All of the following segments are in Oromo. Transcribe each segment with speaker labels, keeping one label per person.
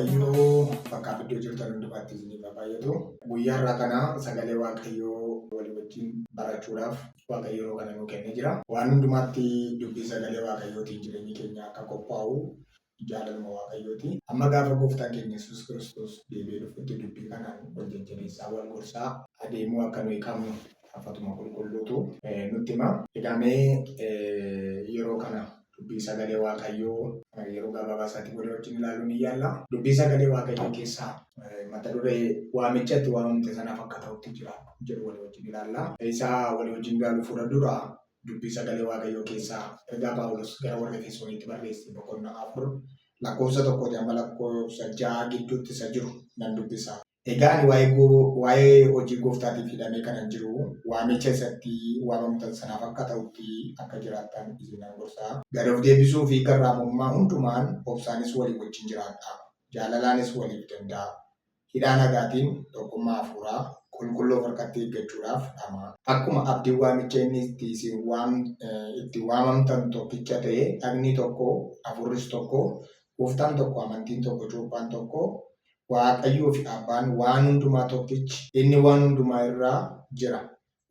Speaker 1: Waaqayyoo bakka iddoo jirtan hundumaatti isiniif haa baay'atu. Guyyaa har'aa kana sagalee Waaqayyoo walii wajjin barachuudhaaf Waaqayyo yeroo kana nuu kennee jira. Waan hundumaatti dubbii sagalee Waaqayyootiin jireenyi keenya akka qophaa'u jaalaluma Waaqayyooti. Amma gaafa gooftaan keenya Yesuus Kiristoos deebi'ee dhufutti dubbii kanaan wal jajjabeessaa wal gorsaa adeemuu akka nuyi qabnu Caafatuma qulqulluutu nutti hima. Egaa mee yeroo kana dubbii sagalee Waaqayyoo yeroo gabaabaa isaatii walii wajjin ilaaluu ni yaalla. Dubbii sagalee Waaqayyoo keessaa mata duree waamicha itti waamamte sanaaf akka ta'utti jira jedhu walii wajjin ilaalla. Isa walii wajjin ilaaluu fuula dura dubbii sagalee Waaqayyoo keessaa ergaa Phaawulos gara warra Efesoonitti barreesse boqonnaa 4 lakkoofsa tokkooti amma lakkoofsa 6 gidduutti isa jiru nan dubbisa. Egaa ani waa'ee hojii gooftaatiif hidhamee kanan jiru, waamicha isa itti waamamtan sanaaf akka ta'utti akka jiraattan isin nan gorsa. Gad of deebisuu fi garraamummaa hundumaan obsaanis walii wajjin jiraadhaa. Jaalalaanis waliif danda'aa. Hidhaa nagaatiin tokkummaa hafuuraa qulqulluu of harkatti eeggachuudhaaf dhama'aa. Akkuma abdiin waamicha inni itti isin itti waamamtan tokkicha ta'e, dhagni tokko, hafuurris tokko, gooftaan tokko, amantiin tokko, cuuphaan tokko, Waaqayyoo fi Abbaan waan hundumaa tokkichi, inni waan hundumaa irra jira,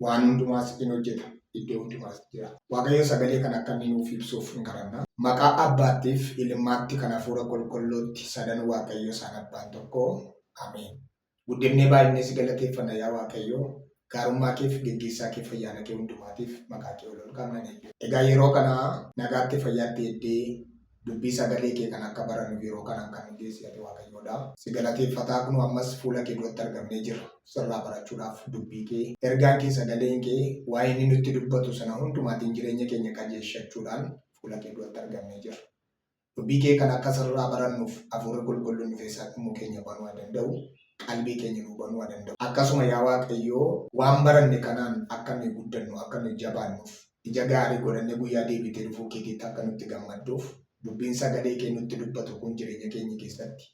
Speaker 1: waan hundumaas in hojjeta, iddoo hundumaas jira. Waaqayyo sagalee kana akka inni nuuf ibsuuf in kadhanna. Maqaa Abbaattiif, Ilmaatti, kan Hafuura Qulqulluutti sadan Waaqayyo isaan Abbaan tokko. Ameen. Guddifnee baay'inee si galateeffanna yaa Waaqayyo, gaarummaa keef, geggeessaa keef, ayyaana kee hundumaatiif maqaa kee ol ol qabna. Egaa yeroo kana nagaatti fayyaatti eddee dubbii sagalee kee kana akka barannuuf yeroo kanaan kan nu geesse ati Waaqayyoodha. Si galateeffataa kunoo ammas fuula kee duratti argamnee jirra. Sirraa barachuudhaaf dubbii kee, ergaan kee sagaleen kee waa'ee inni nutti dubbatu sana hundumaatiin jireenya keenya qajeeshachuudhaan fuula kee duratti argamnee jirra. Dubbii kee kana akka sirraa barannuuf Hafuurri Qulqulluun dhufee sammuu keenya banuu haa danda'u, qalbii keenya nuu banuu haa danda'u. Akkasuma yaa Waaqayyoo waan baranne kanaan akka nuyi guddannu, akka nuyi jabaannuuf, ija gaarii godhannee guyyaa deebitee dhufuu keetiitti akka nutti gammadduuf, dubbiin sagalee kee nutti dubbatu kun jireenya keenya keessatti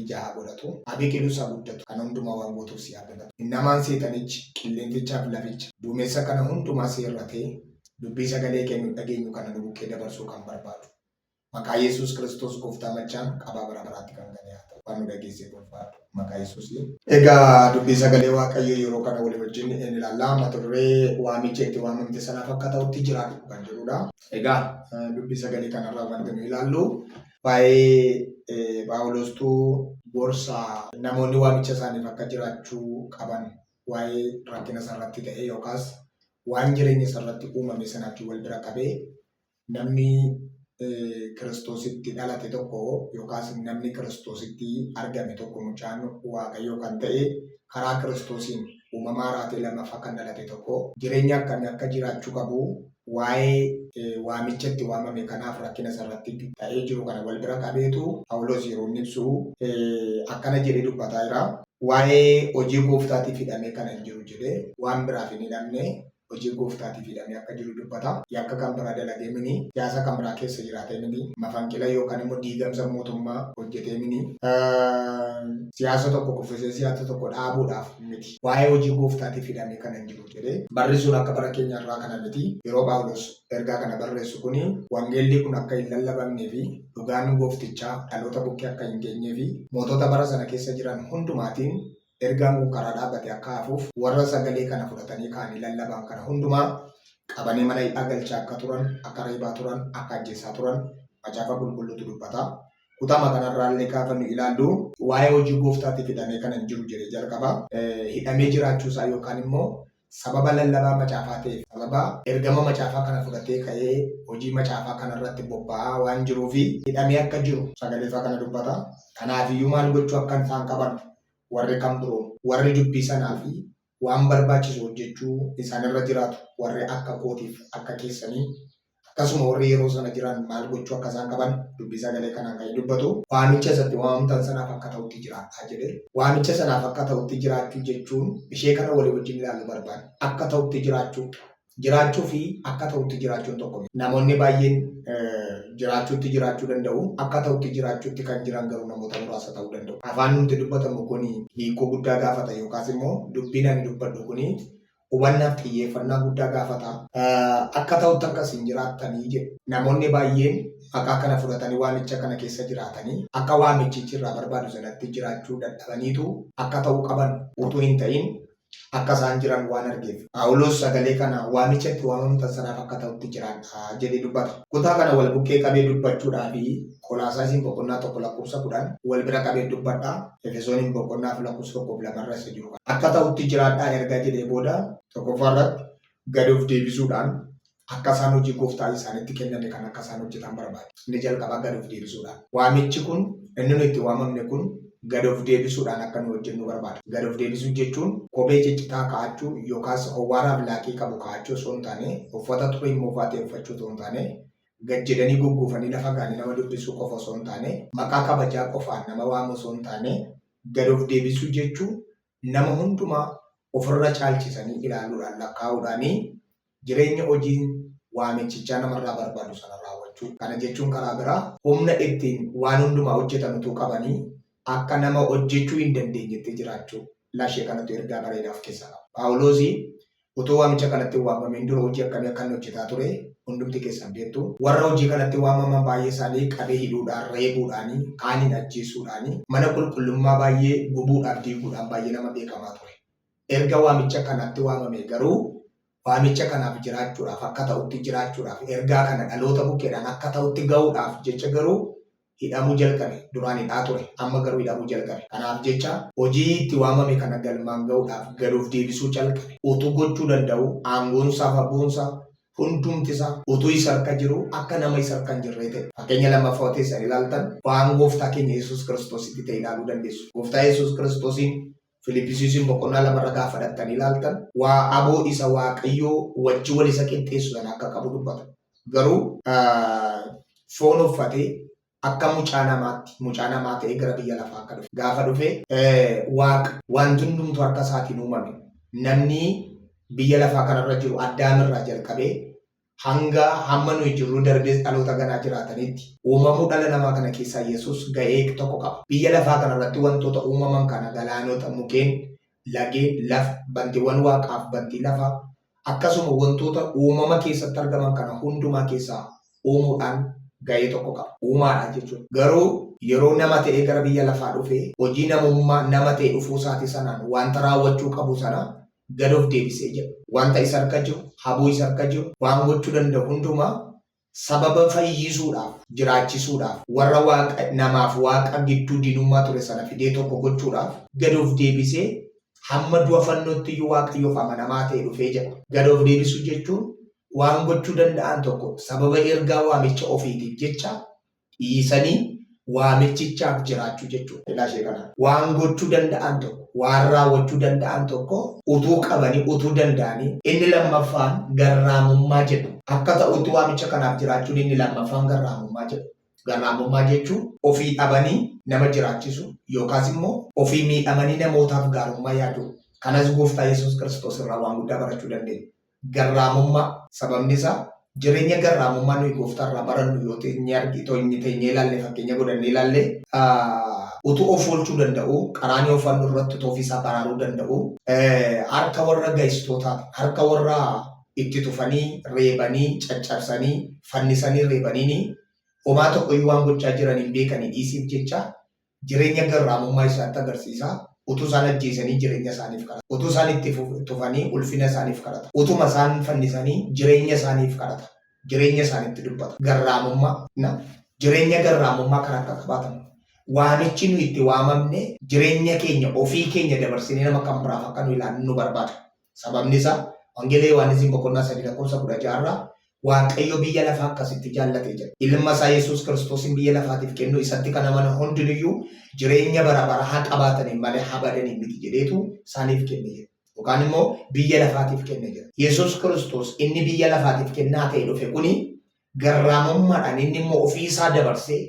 Speaker 1: ija haa godhatu, haa biqilus, haa guddatu. Kana hundumaa waan gootuuf si haa galatu. Innamaan seexanichi, qilleensichaaf laficha, duumessa kana hundumaa seerratee dubbii sagalee kee nu dhageenyu kana nu bukkee dabarsuu kan barbaadu. Maqaa Yesuus Kiristoos Gooftaa Maccaan qabaa bara baraatti kan gale haa ta'u. Waan nu dhageesseef ulfaadhu. Maqaa Yesuusiin. Egaa dubbii sagalee Waaqayyoo yeroo kana walii wajjin in ilaalla. Mata duree waamicha itti waamamte sanaaf akka ta'utti jiraadhu kan jedhudha. Egaa dubbii sagalee kanarraa wanti nu ilaallu waa'ee Phaawulostuu gorsa namoonni waamicha isaaniif akka jiraachuu qaban waa'ee rakkina isarratti ta'e yookaas waan jireenya isarratti uumame sanaatti wal bira qabee namni Kiristoositti dhalate tokko yookaas namni Kiristoositti argame tokko mucaan Waaqayyoo kan ta'e karaa Kiristoosiin uumama haaraa ta'e lammaffaa kan dhalate tokko jireenya akkamii akka jiraachuu qabu waa'ee waamicha itti waamame kanaaf rakkina isarratti ta'ee jiru kana wal bira qabeetu Phaawulos yeroo inni ibsu akkana jedhee dubbataa jira. Waa'ee hojii gooftaatiif hidhamee kana hin jiru jedhee waan biraaf hin hidhamne hojii gooftaatiif hidhamee akka jiru dubbata. Yakka kan biraa dalagee mini, siyaasa kan biraa keessa jiraatee miti, mafanqila yookaan immoo diigamsa mootummaa hojjetee mini, siyaasa tokko kuffisee siyaasa tokko dhaabuudhaaf miti. Waa'ee hojii gooftaatiif hidhamee kana hin jiru jedhee. Barri sun akka bara keenya irraa kana miti. Yeroo Phaawulos ergaa kana barreessu kuni wangeelli kun akka hin lallabamnee fi dhugaan gooftichaa dhaloota bukkee akka hin geenyee fi mootota bara sana keessa jiran hundumaatiin Ergaan kun karaa dhaabbate akka hafuuf warra sagalee kana fudhatanii ka'anii lallaban kana hundumaa qabanii mana hidhaa galchaa akka turan, akka reebaa turan, akka ajjeesaa turan Macaafa Qulqulluutu dubbata. Kutama kanarraallee gaafa nu ilaallu waa'ee hojii gooftaatiif hidhamee kana hin jiru jedhee jalqaba. Hidhamee jiraachuu isaa yookaan immoo sababa lallabaa macaafaa ta'eef, sababa ergama macaafaa kana fudhatee ka'ee hojii macaafaa kanarratti bobba'aa waan jiruufi hidhamee akka jiru sagalee isaa kana dubbata. Kanaafiyyuu maal gochuu akka isaan qaban warri kan biroon, warri dubbii sanaa fi waan barbaachisu hojjechuu isaanirra jiraatu warri akka kootiif akka keessanii akkasuma warri yeroo sana jiran maal gochuu akka isaan qaban dubbii sagalee kanaan kan dubbatu. Waamicha isatti waamamtan sanaaf akka ta'utti jiraadhaa jedhe. Waamicha sanaaf akka ta'utti jiraachuu jechuun ishee kana walii wajjin ilaaluu barbaanna. Akka ta'utti jiraachuu. Jiraachuu fi akka ta'utti jiraachuun tokko miti. Namoonni baay'een jiraachuutti jiraachuu danda'u. Akka ta'utti jiraachuutti kan jiran garuu namoota muraasa ta'uu danda'u. Afaan nuti dubbatamu kun hiikoo guddaa gaafata yookaas immoo dubbiin ani dubbadhu kun hubannaaf xiyyeeffannaa guddaa gaafata. Akka ta'utti akka isin jiraattanii jedhu. Namoonni baay'een maqaa kana fudhatanii waamicha kana keessa jiraatanii akka waamichichi irraa barbaadu sanatti jiraachuu dadhabaniitu akka ta'uu qaban utuu hin ta'in akka isaan jiran waan argeef. Phaawulos sagalee kana waamicha itti waamamtan sanaaf akka ta'utti jiraadhaa jedhee dubbata. Kutaa kana wal bukkee qabee dubbachuudhaaf Qolaasaayisiin boqonnaa 1 lakkoofsa 10 wal bira qabee dubbadha. Efesooniin boqonnaa 4 lakkoofsa 1 fi 2 irra isa jiru kana. Akka ta'utti jiraadhaa erga jedhee booda tokkoffaa irratti gad of deebisuudhaan akka isaan hojii gooftaa isaanitti kenname kan akka isaan hojjetan barbaade. Inni jalqabaa gad of deebisuudhaan. Waamichi kun inni nu itti waamamne kun gad of deebisuudhaan akka nu hojjennu barbaada. Gad of deebisuu jechuun kophee ciccitaa kaa'achuu yookaas owwaaraaf laaqii qabu kaa'achuu osoo hin taane, uffata xurii moofaa ta'e uffachuu osoo hin taane, gad jedhanii gugguufanii lafa ga'anii nama dubbisuu qofa osoo hin taane, maqaa kabajaa qofaan nama waamuu osoo hin taane, gad of deebisuu jechuun nama hundumaa ofirra caalchisanii ilaaluudhaan lakkaa'uudhaan jireenya hojiin waamichichaa namarraa barbaadu sana raawwachuu. Kana jechuun karaa biraa humna ittiin waan hundumaa hojjetan utuu qabanii akka nama hojjechuu hin dandeenyetti jiraachuu. Lashee kanatu ergaa bareedaa of keessaa qaba. Phaawulos utuu waamicha kanatti hin waamamin dura hojii akkamii akka inni hojjetaa ture hundumti keessan beektu. Warra hojii kanatti waamaman baay'ee isaanii qabee hidhuudhaan, reebuudhaan, kaaniin ajjeesuudhaan, mana qulqullummaa baay'ee gubuudhaaf diiguudhaan baay'ee nama beekamaa ture. Erga waamicha kanatti waamamee garuu waamicha kanaaf jiraachuudhaaf akka ta'utti jiraachuudhaaf ergaa kana dhaloota bukkeedhaan akka ta'utti ga'uudhaaf jecha garuu hidhamuu jalqabe. Duraan hidhaa ture, amma garuu hidhamuu jalqabe. Kanaaf jecha hojii itti waamame kana galmaan ga'uudhaaf gad of deebisuu calqabe. Utuu gochuu danda'uu aangoonsaaf abboonsaa hundumtisaa utuu isa harka jiruu akka nama isa harka hin jirree ta'e. Fakkeenya lammaffaa yoo teessan ilaaltan waan gooftaa keenya Yesuus Kiristoositti ta'e ilaaluu dandeessu. Gooftaa Yesuus Kiristoosiin Filiphisiiyusiin boqonnaa lamarra gaafa dhaqxanii ilaaltan waa aboo isa Waaqayyoo wajji wal isa qixxeessu sana akka qabu dubbata. Garuu foon uffatee akka mucaa namaatti mucaa namaa ta'ee gara biyya lafaa akka dhufe. Gaafa dhufe Waaqa wanti hundumtuu harka isaatiin uumame. Namni biyya lafaa kanarra jiru Addaam irraa jalqabee hanga hamma nuyi jirru darbees dhaloota ganaa jiraatanitti uumamuu dhala namaa kana keessaa Yesuus ga'ee tokko qaba. Biyya lafaa kanarratti wantoota uumaman kana galaanota, mukeen, lageen, lafa, bantiiwwan waaqaaf bantii lafaa akkasuma wantoota uumama keessatti argaman kana hundumaa keessaa uumuudhaan ga'ee tokko qaba. Uumaadha jechuudha. Garuu yeroo nama ta'ee gara biyya lafaa dhufe hojii namummaa nama ta'e dhufuu isaatii sanaan wanta raawwachuu qabu sana gad of deebisee jedha. Wanta isa harka jiru, haboo isa harka jiru, waan gochuu danda'u hundumaa sababa fayyisuudhaaf, jiraachisuudhaaf, warra waaqa namaaf waaqa gidduu diinummaa ture sana fidee tokko gochuudhaaf gad of deebisee hamma du'a fannootti iyyuu Waaqayyoof amanamaa ta'e dhufee jedha. Gad of deebisuu jechuun waan gochuu danda'an tokko sababa ergaa waamicha ofiitiif jecha dhiisanii waamichichaaf jiraachuu jechuudha. Ilaa ishee kana. Waan gochuu danda'an tokko, waan raawwachuu danda'an tokko utuu qabanii, utuu danda'anii inni lammaffaan garraamummaa jedhu. Akka ta'utti waamicha kanaaf jiraachuun inni lammaffaan garraamummaa jedhu. Garraamummaa jechuun ofii dhabanii nama jiraachisu yookaas immoo ofii miidhamanii namootaaf gaarummaa yaaduu. Kanas Gooftaa Yesuus Kiristoos irraa waan guddaa barachuu dandeenya. Garraamummaa, sababni isaa jireenya garraamummaa nuyi gooftaa irraa barannu yoo teenyee argi teenyee ilaalle fakkeenya godhannee ilaalle utuu of oolchuu danda'u qaraaniyo fannoo irratti utuu ofiisaa baraaruu danda'u harka warra ga'istootaa harka warra itti tufanii reebanii caccabsanii fannisanii reebaniini homaa tokkoyyuu waan gochaa jiran hin beekanii dhiisiif jecha jireenya garraamummaa isaatti agarsiisa. Utuu isaan ajjeesanii jireenya isaaniif kadhata. Utuu isaan itti tufanii ulfina isaaniif kadhata. Utuma isaan fannisanii jireenya isaaniif kadhata. Jireenya isaanitti dubbata. Garraamummaa na jireenya garraamummaa kan akka qabaatan. Waamichi nu itti waamamne jireenya keenya ofii keenya dabarsinee nama kan biraaf akka nu ilaallu nu barbaada. Sababni isaa Wangeela Yohaannisiin boqonnaa 3 lakkoofsa 16 irraa Waaqayyo biyya lafaa akkasitti jaallate jedha. Ilma isaa Yesuus Kiristoosiin biyya lafaatiif kennuu isatti kan amanu hundinuyyuu jireenya bara baraa haa qabaataniin malee haa badaniin miti jedheetu isaaniif kenne jedha. Yookaan immoo biyya lafaatiif kenne jedha. Yesuus Kiristoos inni biyya lafaatiif kennaa ta'e dhufe kuni garraamummaadhaan inni immoo ofii isaa dabarsee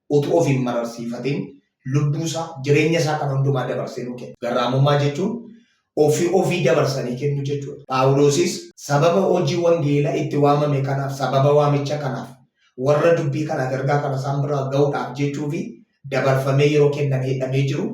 Speaker 1: utuu of hin mararsiifatin lubbuu isaa, jireenya isaa kan hundumaa dabarsee nuu kenna. Garraamummaa jechuun ofii ofii dabarsanii kennuu jechuudha. Phaawulosis sababa hojii wangeela itti waamame kanaaf, sababa waamicha kanaaf, warra dubbii kanaaf ergaa kana isaan biraa ga'uudhaaf jechuu fi dabarfamee yeroo kennamee hidhamee jiru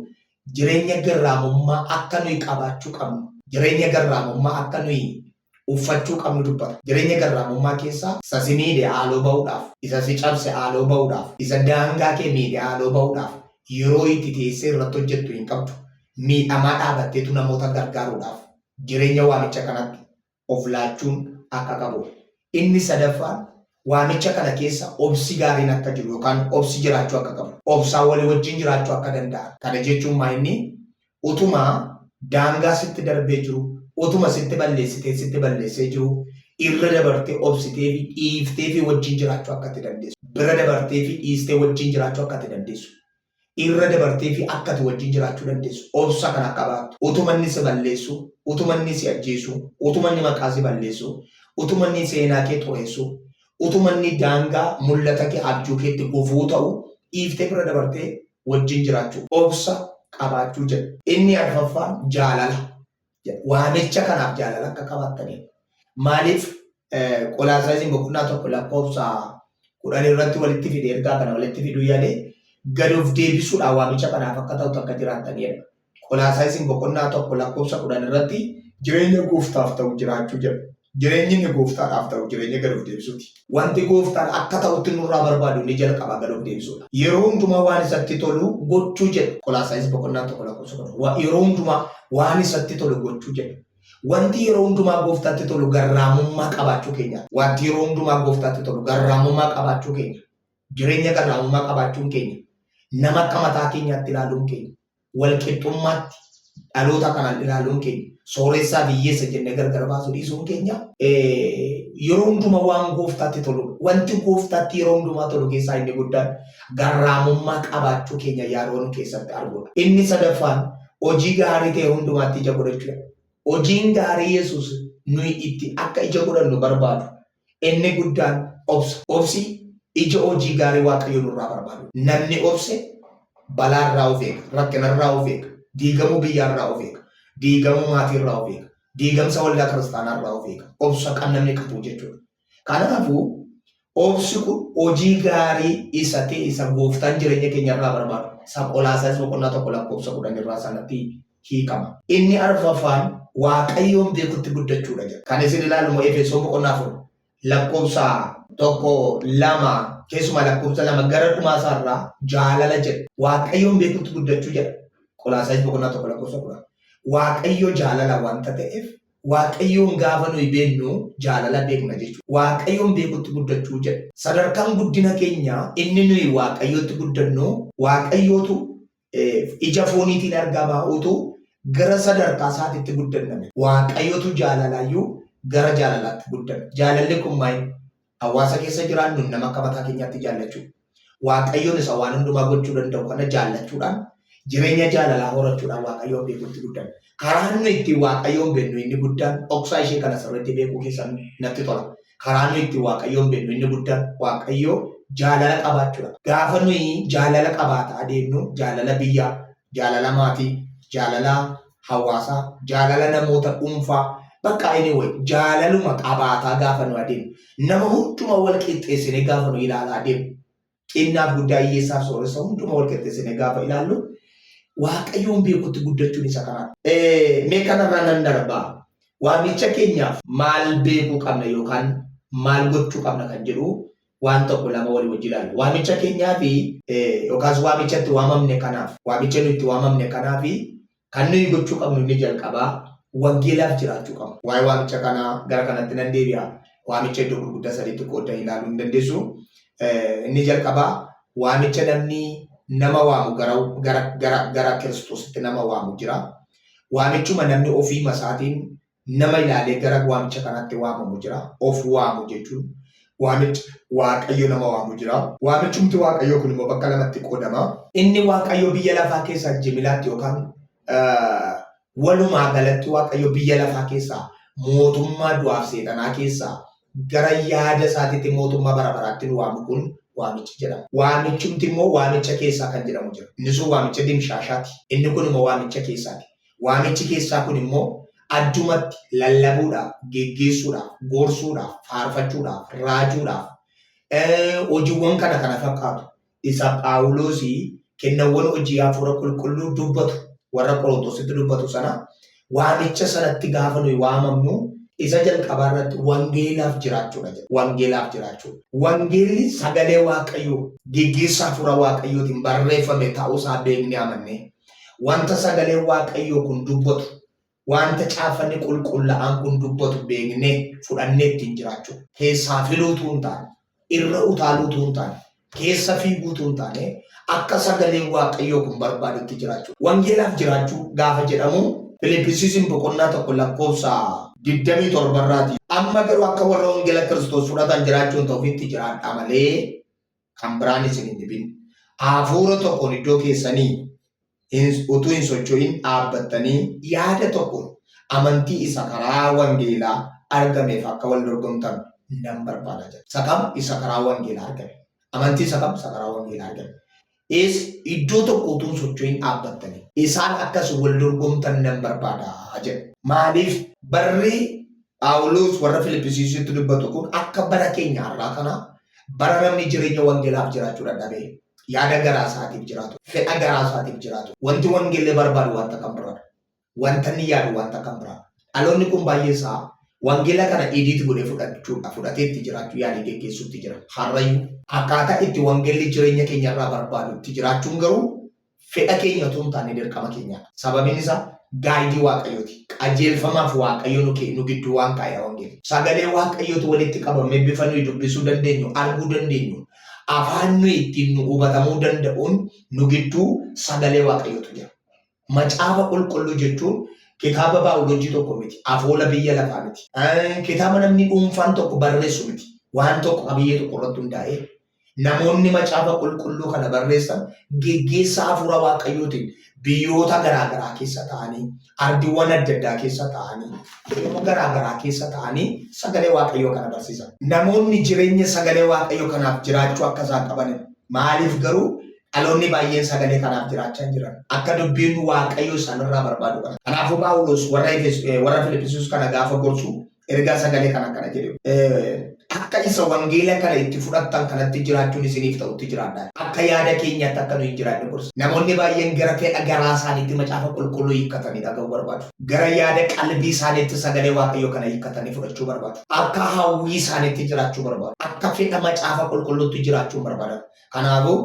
Speaker 1: jireenya garraamummaa akka nuyi qabaachuu qabnu, jireenya garraamummaa akka nuyi uffachuu qabnu dubbata. Jireenya garraamummaa keessaa isa si miidhe haaloo ba'uudhaaf, isa si cabse haaloo ba'uudhaaf, isa daangaa kee miidhe haaloo ba'uudhaaf yeroo itti teessee irratti hojjettu hin qabdu. Miidhamaa dhaabatteetu namoota gargaaruudhaaf jireenya waamicha kanatti of laachuun akka qabu. Inni sadaffaan waamicha kana keessa obsi gaariin akka jiru yookaan obsi jiraachuu akka qabu. Obsaan walii wajjin jiraachuu akka danda'an. Kana jechuun maa inni utuma daangaa sitti darbee jiru, utuma sitti balleessitee sitti balleessee jiru, irra dabartee obsitee fi dhiiftee fi wajjin jiraachuu akka itti dandeessu. Bira dabartee fi dhiistee wajjin jiraachuu akka itti dandeessu. Irra dabartee fi akka ati wajjin jiraachuu dandeessu. Obsa kana akka baattu. Utuma inni si balleessu, utuma inni si ajjeesu, utuma inni maqaa si balleessu, utuma inni seenaa kee xureessu, utuma inni daangaa mul'ata kee abjuu keetti gufuu ta'u dhiiftee bira dabartee wajjin jiraachuu. Obsa qabaachuu jedha. Inni arfaffaan jaalala jedha. Waamicha kanaaf jaalala akka qabaattaniif. Maaliif Qolaasaayisiin boqonnaa 1 lakkoofsa 10 irratti walitti fide ergaa kana walitti fiduu yaade gad of deebisuudhaan waamicha kanaaf akka ta'utti akka jiraattaniidha. Qolaasaayisiin boqonnaa 1 lakkoofsa 10 irratti jireenya gooftaaf ta'u jiraachuu jedha. Jireenyi inni gooftaadhaaf ta'u jireenya gad of deebisuuti. Wanti gooftaan akka ta'utti nurraa barbaadu inni jalqabaa gad of deebisuudha. Yeroo hundumaa waan isatti tolu gochuu jedha. Qolaasaayis boqonnaa 1 lakkoofsa 10. Yeroo hundumaa waan isatti tolu gochuu jedha. Wanti yeroo hundumaa gooftaatti tolu garraamummaa qabaachuu keenya. Wanti yeroo hundumaa gooftaatti tolu garraamummaa qabaachuu keenya. Jireenya garraamummaa qabaachuun keenya. Nama akka mataa keenyaatti ilaaluun keenya. Walqixxummaatti dhaloota kanaan ilaaluun keenya. Sooressaa fi hiyyeessa jennee gargar baasuu dhiisuun keenya yeroo hundumaa waan gooftaatti toludha. Wanti gooftaatti yeroo hundumaa tolu keessaa inni guddaan garraamummaa qabaachuu keenya yeroo nu keessatti arguudha. Inni sadaffaan hojii gaarii ta'e hundumaatti ija godhachuudha. Hojiin gaarii Yesuus nuyi itti akka ija godhannu barbaadu inni guddaan obsa. Obsi ija hojii gaarii Waaqayyo nurraa barbaadu. Namni obse balaarraa of eega, rakkinarraa of eega, diigamuu biyyaarraa of eega, diigamuu maatiirraa of eega, diigamsa waldaa kiristaanaarraa of eega. Obsa kan namni qabu jechuudha. Kanaafuu obsi kun hojii gaarii isa ta'e isa gooftaan jireenya keenya irraa barbaadu isa Qolaasaayis boqonnaa 1 lakkoofsa 10 irraa sanatti hiikama. Inni arfaffaan Waaqayyoon beekutti guddachuudha jedha. Kan isin ilaalu immoo Efesoon boqonnaa 4 lakkoofsa 1 2 keessumaa lakkoofsa 2 gara dhumaa isaarraa jaalala jedha. Waaqayyoon beekutti guddachuu jedha. Qolaasaayis boqonnaa 1 lakkoofsa 10. Waaqayyo jaalala wanta ta'eef Waaqayyoon gaafa nuyi beeknu jaalala beekna jechuudha. Waaqayyoon beekutti guddachuu jedha. Sadarkaan guddina keenyaa inni nuyi Waaqayyootti guddannu Waaqayyootu ija fooniitiin argamaa utuu gara sadarkaa isaatitti guddanname. Waaqayyotu jaalalaayyuu gara jaalalaatti guddanna. Jaalalli kun maal? Hawaasa keessa jiraannu nama akka mataa keenyaatti jaallachuu. Waaqayyoon isa waan hundumaa gochuu danda'u kana jaallachuudhaan jireenya jaalalaa horachuudhaan Waaqayyoon beekuutti guddanna. Karaan nuyi ittiin Waaqayyoon beeknu inni guddaan dhoksaa ishee kana sirriitti beekuu keessan natti tola. Karaan nuyi ittiin Waaqayyoon beeknu inni guddaan Waaqayyoo jaalala qabaachuudha. Gaafa nuyi jaalala qabaataa adeemnu jaalala biyyaa, jaalala maatii, jaalala hawaasaa, jaalala namoota dhuunfaa, bakka anyway jaalaluma qabaataa gaafa nu adeemnu nama hunduma wal qixxeessinee gaafa nu ilaalaa adeemnu xinnaaf guddaa hiyyeessaaf sooressa hunduma wal qixxeessinee gaafa ilaallu Waaqayyoon beekutti guddachuun isa kanaadha. Mee kanarraa nan darbaa. Waamicha keenyaaf maal beekuu qabna yookaan maal gochuu qabna kan jedhu waan tokko lama walii wajji ilaalla. Waamicha keenyaa fi yookaas waamicha itti waamamne kanaaf, waamicha nuyi itti waamamne kanaaf kan nuyi gochuu qabnu inni jalqabaa wangeelaaf jiraachuu qabna. Waa'ee waamicha kanaa gara kanatti nan deebi'a. Waamicha iddoo gurguddaa sadiitti qooddan ilaaluu hin dandeessu. Inni jalqabaa waamicha namni nama waamu gara gara gara gara Kiristoositti nama waamu jira. Waamichuma namni ofiima isaatiin nama ilaalee gara waamicha kanaatti waamamu jira. Of waamu jechuun waamicha Waaqayyo nama waamu jira. Waamichumti Waaqayyoo kun immoo bakka lamatti qoodama. Inni Waaqayyo biyya lafaa keessaa jimilaatti yookaan walumaa galatti Waaqayyo biyya lafaa keessaa mootummaa du'aaf seexanaa keessaa gara yaada isaatiitti mootummaa bara baraatti nu waamu kun waamicha jedhama. Waamichumti immoo waamicha keessaa kan jedhamu jira. Inni sun waamicha dimshaashaati. Inni kun immoo waamicha keessaati. Waamichi keessaa kun immoo addumatti lallabuudhaaf, geggeessuudhaaf, gorsuudhaaf, faarfachuudhaaf, raajuudhaaf, hojiiwwan kana kana fakkaatu isa Phaawuloosii kennawwan hojii hafuura qulqulluu dubbatu warra Qorontositti dubbatu sana waamicha sanatti gaafa nuyi waamamnu Isa jalqabaa irratti wangeelaaf jiraachuudha jedha. Wangeelaaf jiraachuudha. Wangeelli sagalee Waaqayyoo geggeessaa hafuura Waaqayyootiin barreeffame ta'uusaa beeknee amannee wanta sagaleen Waaqayyoo kun dubbatu wanta caaffanni qulqullaa'aan kun dubbatu beeknee fudhannee ittiin jiraachuu. Keessaa filuutu hin taane, irra utaaluutu hin taane, keessa fiiguutu hin taane, akka sagaleen Waaqayyoo kun barbaadutti jiraachuu. Wangeelaaf jiraachuu gaafa jedhamu Filippisiisiin boqonnaa 1 lakkoofsa 27 irraati. Amma garuu akka warra wangeela Kiristoos fudhatan jiraachuun ta'u ofitti jiraadhaa malee kan biraan isin hin dhibin. Hafuura tokkoon iddoo keessanii utuu hin socho'in dhaabbattanii yaada tokkoon amantii isa karaa wangeelaa argameef akka wal dorgomtan nan barbaada jedha. Isa kam? Isa karaa wangeelaa argame. Amantii isa kam? Isa karaa wangeelaa argame. Is iddoo tokko utuu hin socho'in dhaabbattanii isaan akkas wal dorgomtan nan barbaada jedha. Maaliif barri Phaawulos warra Filippisiisitti dubbatu kun akka bara keenya har'aa kana bara namni jireenya wangeelaaf jiraachuu dadhabee yaada garaa isaatiif jiraatu, fedha garaa isaatiif jiraatu. Wanti wangeelli barbaadu wanta kan biraadha. Wanta inni yaadu wanta kan biraadha. Dhaloonni kun baay'ee isaa wangeela kana idiit godhee fudhachuudha, fudhatee itti jiraachuu yaalii geggeessuutti jira. Har'ayyuu akkaataa itti wangeelli jireenya keenya irraa barbaadu itti jiraachuun garuu fedha keenya utuu hin taane dirqama keenyadha. Sababiin isaa gaayidii Waaqayyooti. Qajeelfamaaf Waaqayyo nu nu gidduu waan kaa'eera wangeelli. Sagalee Waaqayyootu walitti qabamee bifa nuyi dubbisuu dandeenyu, arguu dandeenyu, afaan nuyi ittiin nu hubatamuu danda'uun nu gidduu sagalee Waaqayyootu jira. Macaafa qulqulluu jechuun kitaaba baayoloojii tokko miti, afoola biyya lafaa miti, kitaaba namni dhuunfaan tokko barreessu miti. Waan tokko qabiyyee tokko irratti hundaa'ee Namoonni Macaafa Qulqulluu kana barreessan geggeessaa Hafuura Waaqayyootiin biyyoota garaa garaa keessa ta'anii, ardiiwwan adda addaa keessa ta'anii, yeroo garaa garaa keessa ta'anii sagalee Waaqayyoo kana barsiisan. Namoonni jireenya sagalee Waaqayyoo kanaaf jiraachuu akka isaan qaban maaliif garuu dhaloonni baay'een sagalee kanaaf jiraachaa hin jiran? Akka dubbiin Waaqayyoo isaanirraa barbaadu kana. Kanaafuu Phaawulos warra warra Filiphisius kana gaafa gorsu ergaa sagalee kana akkana jedhe. Akka isa wangeela kana itti fudhattan kanatti jiraachuun isiniif ta'utti jiraadhaa. Akka yaada keenyaatti akka nu hin jiraanne gorsa. Namoonni baay'een gara fedha garaa isaaniitti macaafa qulqulluu hiikkatanii dhaga'uu barbaadu. Gara yaada qalbii isaaniitti sagalee Waaqayyoo kana hiikkatanii fudhachuu barbaadu. Akka hawwii isaaniitti jiraachuu barbaadu. Akka fedha macaafa qulqulluutti jiraachuu hin barbaadan. Kanaafuu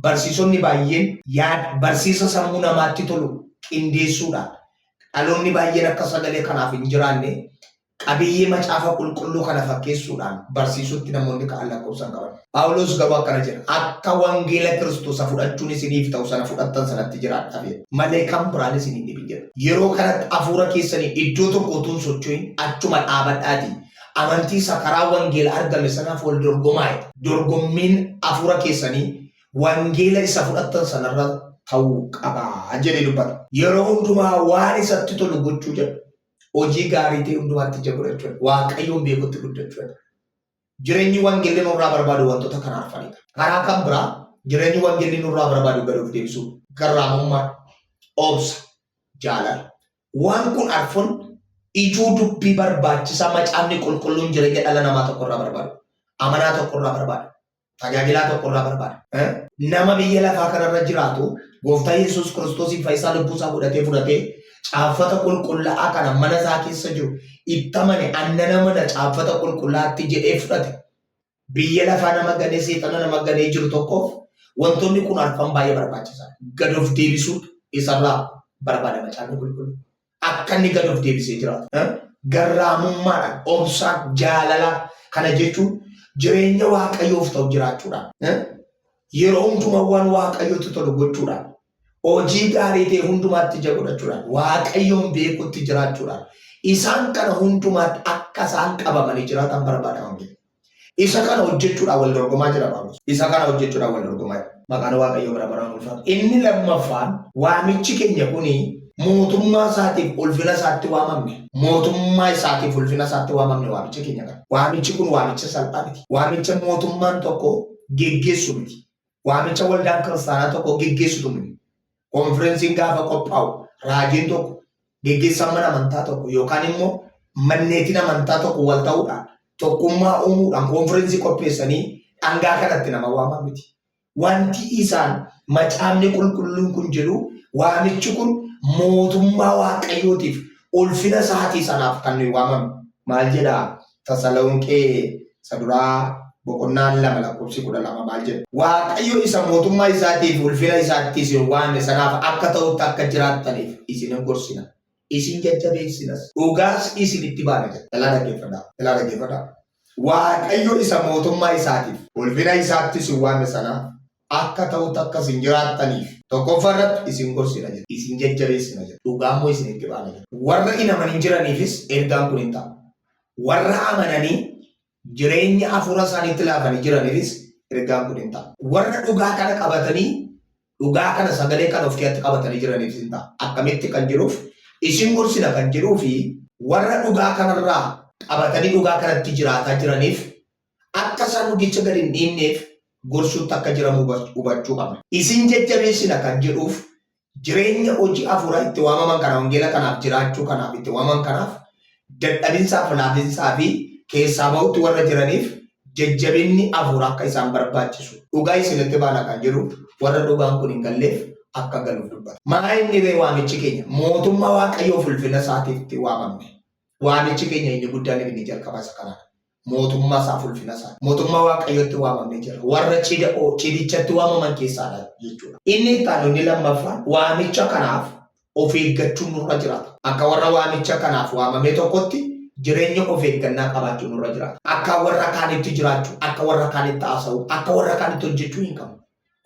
Speaker 1: barsiisonni baay'een yaada barsiisa sammuu namaatti tolu qindeessuudhaan dhaloonni baay'een akka sagalee kanaaf hin jiraanne qabiyyee macaafa qulqulluu kana fakkeessuudhaan barsiisutti namoonni ka'an lakkoofsa hin qaban. Phaawulos garuu akkana jedha, akka wangeela Kiristoos isa fudhachuun isiniif ta'u sana fudhattan sanatti jiraadhaa jedha. Malee kan biraan isin hin dhibin jedha. Yeroo kanatti hafuura keessanii iddoo tokko utuu hin socho'in achuma dhaabadhaatii amantii isa karaa wangeela argame sanaaf wal dorgomaa jedha. Dorgommiin hafuura keessanii wangeela isa fudhattan sanarra ta'uu qaba jedhee dubbata. Yeroo hundumaa waan isatti tolu gochuu jedha. Hojii gaarii ta'e hundumaatti ija godhachuudha. Waaqayyoon beekutti guddachuudha. Jireenyi wangeelli nurraa barbaadu wantoota kana arfanidha. Karaa kan biraa jireenyi wangeelli nurraa barbaadu gad of deebisuu, garraamummaa, obsa, jaalala. Waan kun arfan ijoo dubbii barbaachisaa macaafni qulqulluun jireenya dhala namaa tokkorraa barbaadu. Amanaa tokkorraa barbaada. Tajaajilaa tokko irraa barbaada. Nama biyya lafaa kanarra jiraatu gooftaa Yesuus Kiristoosiin fayyisaa lubbuu isaa godhatee fudhatee caaffata qulqullaa'aa kana mana isaa keessa jiru itti amane annana mana caaffata qulqullaa'aatti jedhee fudhate biyya lafaa nama ganee seexana nama ganee jiru tokkoof wantoonni kun arfan baay'ee barbaachisaadha. Gad of deebisuun isarraa barbaada macaafni qulqulluun. Akka inni gad of deebisee jiraatu. Garraamummaadhaan, obsaan, jaalalaan kana jechuun jireenya Waaqayyoof ta'u jiraachuudhaan. Yeroo hundumaa waan Waaqayyotti tolu gochuudhaan, hojii gaarii ta'e hundumaatti ija godhachuudhaan, Waaqayyoon beekutti jiraachuudhaan, isaan kana hundumaatti akka isaan qabamanii jiraatan barbaada wangeelli. Isa kana hojjechuudhaan wal dorgomaa jira Phaawulos. Isa kana hojjechuudhaan wal dorgomaa jira. Maqaan Waaqayyoo bara baraan ulfaatu. Inni lammaffaan waamichi keenya kuni mootummaa isaatiif ulfina isaatti waamamne. Mootummaa isaatiif ulfina isaatti waamamne waamicha keenya kana. Waamichi kun waamicha salphaa miti. Waamicha mootummaan tokko geggeessu miti. Waamicha waldaan kiristaanaa tokko geggeessitu miti. Konfirensiin gaafa qophaa'u raajiin tokko geggeessaan mana amantaa tokko yookaan immoo manneetiin amantaa tokko wal ta'uudhaan tokkummaa uumuudhaan konfirensii qopheessanii dhangaa kanatti nama waaman miti. Wanti isaan macaafni qulqulluun kun jedhu waamichi kun mootummaa waaqayyootiif ulfina isaatii sanaaf kan nuyi waamamne. Maal jedhaa? Tasalonqee isa duraa boqonnaan 2 lakkoofsi 12 maal jedha? Waaqayyo isa mootummaa isaatiif ulfina isaatti isin waame sanaaf akka ta'utti akka jiraattaniif isin hin gorsina, isin jajjabeessinas, dhugaas isinitti baana jedha. Ilaa dhaggeeffadhaa. Ilaa dhaggeeffadhaa. Waaqayyo isa mootummaa isaatiif ulfina isaatti isin waame sanaaf akka ta'utti akka isin jiraattaniif tokkoffaa irratti isin gorsina jedha. Isin jajjabeessina jedha. Dhugaa immoo isinitti baana jedha. Warra hin amanin jiraniifis ergaan kun hin ta'a. Warra amananii jireenya hafuura isaaniitti laafanii jiraniifis ergaan kun hin ta'a. Warra dhugaa kana qabatanii dhugaa kana sagalee kana of keessatti qabatanii jiraniifis hin ta'a. Akkamitti kan jiruuf isin gorsina kan jedhuu fi warra dhugaa kanarraa qabatanii dhugaa kanatti jiraataa jiraniif akka isaan dhugicha gad hin dhiifneef gorsuutti akka jiran hubachuu qabna. Isin jajjabeessina kan jedhuuf jireenya hojii hafuuraa itti waamaman kana wangeela kanaaf jiraachuu kanaaf itti waamaman kanaaf dadhabinsaaf laafinsaa fi keessaa bahutti warra jiraniif jajjabinni hafuuraa akka isaan barbaachisu dhugaa isinitti baana kan jedhu warra dhugaan kun hin galleef akka galuuf dubbata. Maa inni ree waamichi keenya mootummaa Waaqayyoof ulfina isaatiif itti waamamne. Waamichi keenya inni guddaan inni jalqabaa isa kanaadha. Mootummaa isaaf ulfina isaa. Mootummaa Waaqayyootti waamamnee jirra. Warra cidha cidichatti waamaman keessaadha jechuudha. Inni itti aanu inni lammaffaan waamicha kanaaf of eeggachuun nurra jiraata. Akka warra waamicha kanaaf waamamee tokkotti jireenya of eeggannaa qabaachuun nurra jiraata. Akka warra kaanitti jiraachuu, akka warra kaanitti haasa'uu, akka warra kaanitti hojjechuu hin qabnu.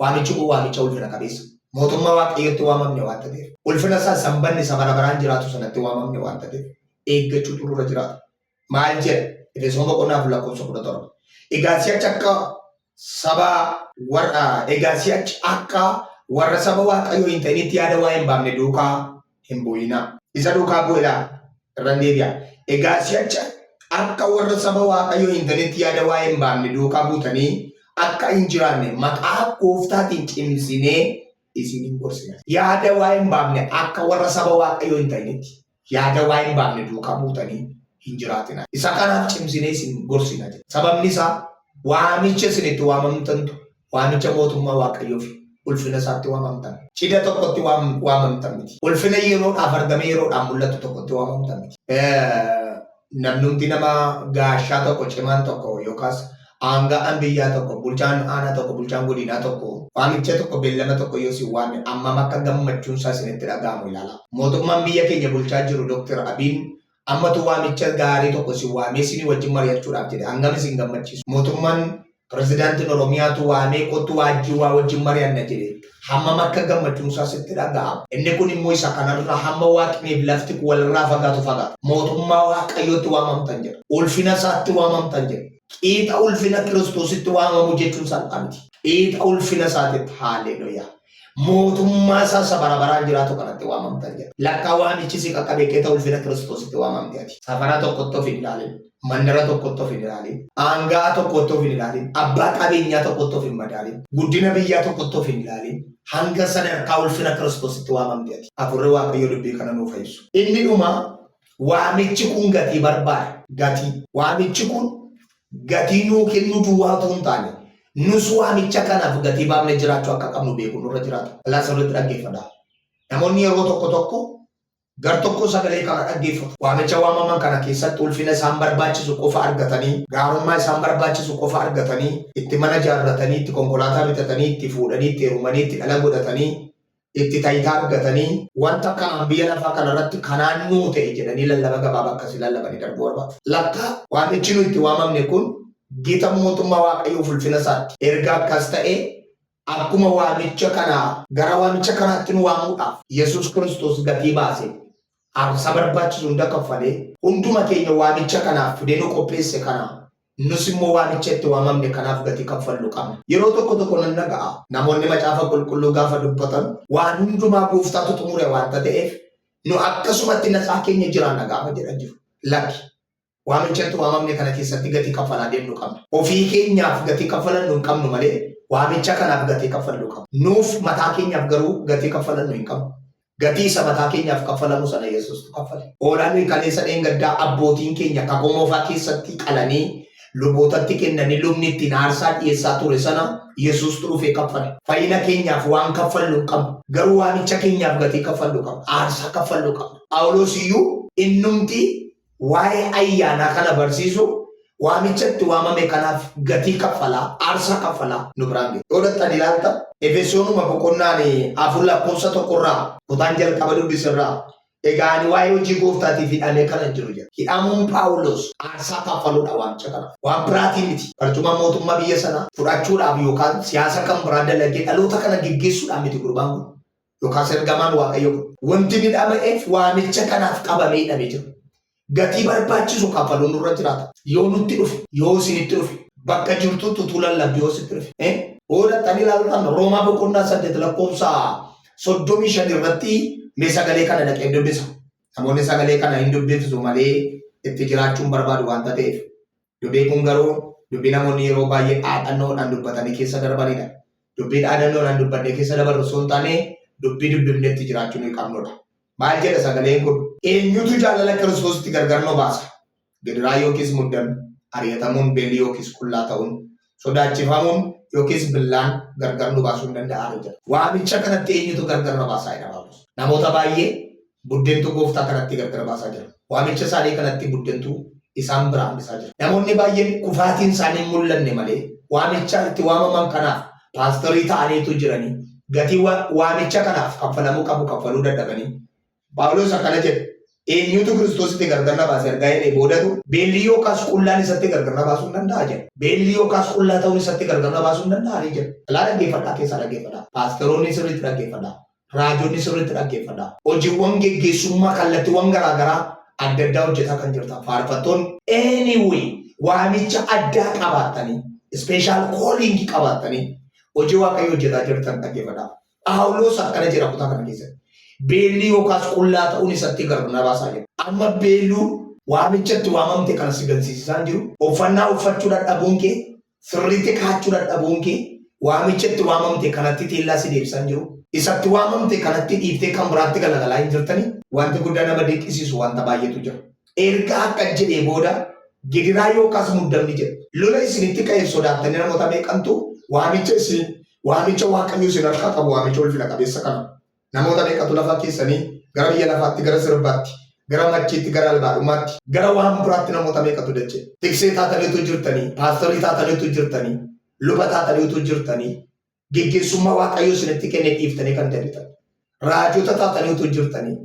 Speaker 1: Waamichi kun waamicha ulfina qabeessa. Mootummaa Waaqayyootti waamamne waanta ta'eef, ulfina isaa isa hin badne isa bara baraan jiraatu sanatti waamamne waanta ta'eef, eeggachuutu nurra jiraata. Maal jedha? Efesoon boqonnaa 4 lakkoofsa 17. Egaa si'achi akka saba warra egaa si'achi akka warra saba Waaqayyoo hin ta'initti yaada waa hin baafne duukaa hin bu'inaa. Isa duukaa bu'edha. Irran deebi'a. Egaa si'achi akka warra saba Waaqayyoo hin ta'initti yaada waa hin baafne duukaa buutanii akka hin jiraanne maqaa gooftaatiin cimsinee isin hin gorsina. Yaada waa hin baafne akka warra saba Waaqayyoo hin ta'initti yaada waa hin baafne duukaa buutanii hin jiraatina. Isa kanaaf cimsinee isin gorsina jedha. Sababni isaa waamicha isin itti waamamtantu waamicha mootummaa Waaqayyoo fi ulfina isaatti waamamtan. Cidha tokkotti waamamtan miti. Ulfina yeroodhaaf argamee yeroodhaan mul'atu tokkotti waamamtan miti. Namnumti nama gaashaa tokko cimaan tokko yookaas aanga'aan biyyaa tokko bulchaan aanaa tokko bulchaan godinaa tokko waamicha tokko beellama tokko yoo isin waame ammam akka gammachuun isaa isinitti dhaga'amu ilaala. Mootummaan biyya keenya bulchaa jiru Dr. Abiin ammatu waamicha gaarii tokko isin waamee isinii wajjin mari'achuudhaaf jedhe hangam isin gammachiisu. Mootummaan Pirezidaantiin Oromiyaatu waamee kottu waajjii waa wajjin mari'anna jedhe hammam akka gammachuun isaa sitti dhaga'ama. Inni kun immoo isa kanarraa hamma waaqniif lafti kun walirraa fagaatu fagaata. Mootummaa Waaqayyootti waamamtan jedha. Ulfina isaatti waamamtan jedha. Qiixa ulfina Kiristoositti waamamu jechuun salphaa miti. Qiixa ulfina isaatitti haaleluyaa. Mootummaa isaa isa bara baraan jiraatu kanatti waamamtan jedha. Lakkaa waamichi si qaqqabe qexa ulfina Kiristoositti waamamte ati. Safara tokkotti of hin ilaalin. Mandara tokkotti of hin ilaalin. Aanga'a tokkotti of hin ilaalin. Abbaa qabeenyaa tokkotti of hin madaalin. Guddina biyyaa tokkotti of hin ilaalin. Hanga sadarkaa ulfina Kiristoositti waamamte ati. Hafuurri Waaqayyoo dubbii kana nuuf haa ibsu. Inni dhumaa waamichi kun gatii barbaada. Gatii. Waamichi kun gatii nuu kennuu duwwaa utuu hin taane nus waamicha kanaaf gatii baafnee jiraachuu akka qabnu beekuun nurra jiraata. Ilaa sirriitti dhaggeeffadhaa. Namoonni yeroo tokko tokko gar tokko sagalee kana dhaggeeffatu. Waamicha waamaman kana keessatti ulfina isaan barbaachisu qofa argatanii, gaarummaa isaan barbaachisu qofa argatanii, itti mana ijaarratanii, itti konkolaataa bitatanii, itti fuudhanii, itti heerumanii, itti dhala godhatanii, itti tayitaa argatanii wanta kanaan biyya lafaa kanarratti kanaan nuu ta'e jedhanii lallaba gabaabaa akkasii lallabanii darbuu barbaadu. Lakkaa waamichi nu itti waamamne kun gita mootummaa Waaqayyoof ulfina isaatti. Erga akkas ta'e akkuma waamicha kanaa gara waamicha kanaatti nu waamuudhaaf Yesuus Kiristoos gatii baase aarsaa barbaachisu hunda kaffalee hunduma keenya waamicha kanaaf fidee nu qopheesse kana Nus immoo waamicha itti waamamne kanaaf gatii kaffallu qabna. Yeroo tokko tokko nan dhaga'a, namoonni Macaafa Qulqulluu gaafa dubbatan waan hundumaa Gooftaatu xumure waanta ta'eef nu akkasumatti natsaa keenya jiraanna gaafa jedhan jiru. Lakki. Waamicha itti waamamne kana keessatti gatii kaffalaa deemnu qabna. Ofii keenyaaf gatii kaffalannu hin qabnu malee waamicha kanaaf gatii kaffallu qabna. Nuuf mataa keenyaaf garuu gatii kaffalannu hin qabnu. Gatii isa mataa keenyaaf kaffalamu sana Yesuustu kaffale. Hoolaa nuyi kaleessa dheengaddaa abbootiin keenya kakuu moofaa keessatti qalanii lubootatti kennanii lubni ittiin aarsaa dhiyeessaa ture sana Yesuustu dhufee kaffale. Fayyina keenyaaf waan kaffallu hin qabnu. Garuu waamicha keenyaaf gatii kaffallu qabna. Aarsaa kaffallu qabna. Phaawulos iyyuu innumti
Speaker 2: waa'ee ayyaanaa kana barsiisu waamicha itti waamame kanaaf gatii kaffalaa, aarsaa kaffalaa nu biraan ga'e. Yoo dhaqxan ilaaltan Efesoonuma boqonnaan 4 lakkoofsa 1 irraa kutaan jalqaba dubbisirraa egaa ani waa'ee hojii gooftaatiif hidhamee kanan jiru jedha. Hidhamuun Phaawulos aarsaa kaffaluudha waamicha kanaaf. Waan biraatii miti. Barcuma mootummaa biyya sanaa fudhachuudhaaf yookaan siyaasa kan biraa dalagee dhaloota kana geggeessuudhaaf miti gurbaan kun. Yookaas ergamaan Waaqayyo kun. Wanti inni dhama'eef waamicha kanaaf qabamee hidhamee jira. Gatii barbaachisu kaffaluun nurra jiraata. Yoo nutti dhufe, yoo isinitti dhufe, bakka jirtutti utuu lallabdu yoo sitti dhufe. Yoo dhaqxanii ilaaltan Roomaa boqonnaa 8 lakkoofsa 35 irratti mee sagalee kana dhaqee dubbisa. Namoonni sagalee kana hin dubbisu malee itti jiraachuun barbaadu waanta ta'eef. Dubbii kun garuu dubbii namoonni yeroo baay'ee dhaadannoodhaan dubbatanii keessa darbanidha. Dubbii dhaadannoodhaan dubbannee keessa dabarru osoo hin taane dubbii dubbifnee itti jiraachuu nuyi qabnudha. Maal jedha sagaleen kun? Eenyutu jaalala Kiristoositti gargar nu baasa? Gidiraa yookiis muddamni, ari'atamuun, beelli yookiis qullaa ta'uun, sodaachifamuun yookiis billaan gargar nu baasuu hin danda'aare jedha. Waamicha kanatti eenyutu gargar nu baasaa jedha Phaawulos. Namoota baay'ee buddeentu gooftaa kanatti gargar baasaa jira. Waamicha isaanii kanatti buddeentu isaan bira hambisaa jira. Namoonni baay'een kufaatiin isaanii hin mul'anne malee waamicha itti waamaman kanaaf paastorii ta'aniitu jiranii gatii waamicha kanaaf kaffalamuu qabu kaffaluu dadhabanii. Phaawulos akkana jedhe, eenyutu Kiristoositti gargar na baase ergaa jedhee boodatu beelli yookaas qullaan isatti gargar na baasuu hin danda'a jedhe. Beelli yookaas qullaa ta'uun isatti gargar na baasuu hin danda'a jedhe. Alaa dhaggeeffadhaa, keessaa dhaggeeffadhaa. Paasteroonni sirriitti dhaggeeffadhaa. Raajonni sirriitti dhaggeeffadhaa. Hojiiwwan geggeessummaa kallattiiwwan garaagaraa adda addaa hojjetaa kan jirtan faarfattoonni anyway waamicha addaa qabaattanii special calling qabaattanii hojii Waaqayyoo hojjetaa jirtan dhaggeeffadhaa. Phaawulos akkana jedha kutaa kana keessatti. Beelli yookaas qullaa ta'uun isatti gargar na baasaa jedha. Amma beeluu waamicha itti waamamte kana si gansiisisaa hin jiru. Uffannaa uffachuu dadhabuun kee, sirriitti kaachuu dadhabuun kee waamicha itti waamamte kanatti teellaa si deebisaa hin jiru. Isatti waamamte kanatti dhiiftee kan biraatti galagalaa hin jirtani. Wanti guddaa nama dinqisiisu wanta baay'eetu jira. Erga akka jedhee booda gidiraa yookaas muddamni jedha. Lola isinitti ka'eef sodaattanii namoota meeqantu waamicha isin waamicha Waaqayyo isin harkaa qabu waamicha ulfina qabeessa kana namoota meeqatu lafa keessanii gara biyya lafaatti, gara sirbaatti, gara machiitti, gara albaadhummaatti, gara waan biraatti namoota meeqatu dache. Tiksee taataniitu jirtanii, paastorii taataniitu jirtanii, luba taataniitu jirtanii, geggeessummaa Waaqayyo isinitti kenne dhiiftanii kan deebitan. Raajota taataniitu jirtanii,